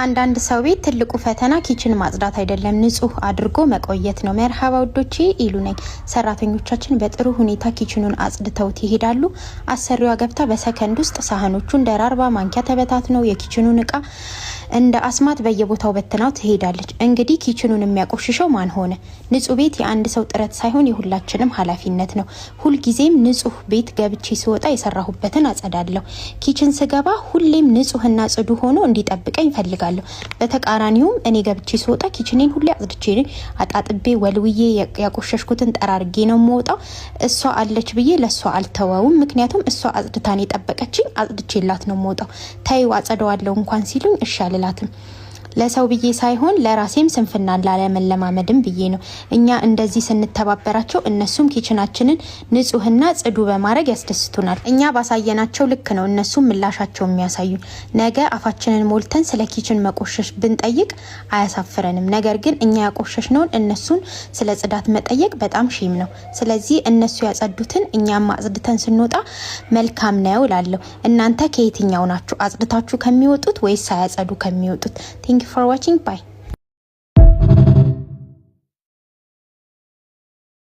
አንዳንድ ሰው ቤት ትልቁ ፈተና kitchen ማጽዳት አይደለም፣ ንጹህ አድርጎ መቆየት ነው። መርሃባ ውዶቼ፣ ኢሉ ነኝ። ሰራተኞቻችን በጥሩ ሁኔታ kitchen ኑን አጽድተውት ይሄዳሉ። አሰሪዋ ገብታ በሰከንድ ውስጥ ሳህኖቹን ደራርባ፣ ማንኪያ ተበታትነው፣ የ kitchen ኑን እቃ እንደ አስማት በየቦታው በትናው ትሄዳለች። እንግዲህ kitchen ኑን የሚያቆሽሸው ማን ሆነ? ንጹህ ቤት የአንድ ሰው ጥረት ሳይሆን የሁላችንም ኃላፊነት ነው። ሁልጊዜም ንጹህ ቤት ገብቼ ስወጣ የሰራሁበትን አጸዳለሁ። Kitchen ስገባ ሁሌም ንጹህና ጽዱ ሆኖ እንዲጠብቀኝ እፈልጋለሁ። በተቃራኒውም እኔ ገብቼ ስወጣ kitchen ኔን ሁሌ አጽድቼ፣ አጣጥቤ፣ ወልውዬ፣ ያቆሸሽኩትን ጠራርጌ ነው የምወጣው። እሷ አለች ብዬ ለእሷ አልተወውም። ምክንያቱም እሷ አጽድታን የጠበቀችኝ አጽድቼላት ነው የምወጣው። ተይው አጸደዋለሁ እንኳን ሲሉኝ እሺ አልላትም። ለሰው ብዬ ሳይሆን ለራሴም ስንፍና ላለመለማመድም ብዬ ነው። እኛ እንደዚህ ስንተባበራቸው እነሱም kitchen ኣችንን ንጹህና ጽዱ በማድረግ ያስደስቱናል። እኛ ባሳየናቸው ልክ ነው እነሱም ምላሻቸው የሚያሳዩን። ነገ አፋችንን ሞልተን ስለ kitchen መቆሸሽ ብንጠይቅ አያሳፍረንም። ነገር ግን እኛ ያቆሸሽነውን እነሱን ስለ ጽዳት መጠየቅ በጣም shame ነው። ስለዚህ እነሱ ያጸዱትን እኛም አጽድተን ስንወጣ መልካም ነው እላለሁ። እናንተ ከየትኛው ናችሁ? አጽድታችሁ ከሚወጡት ወይስ ሳያጸዱ ከሚወጡት? Thank you for watching. Bye.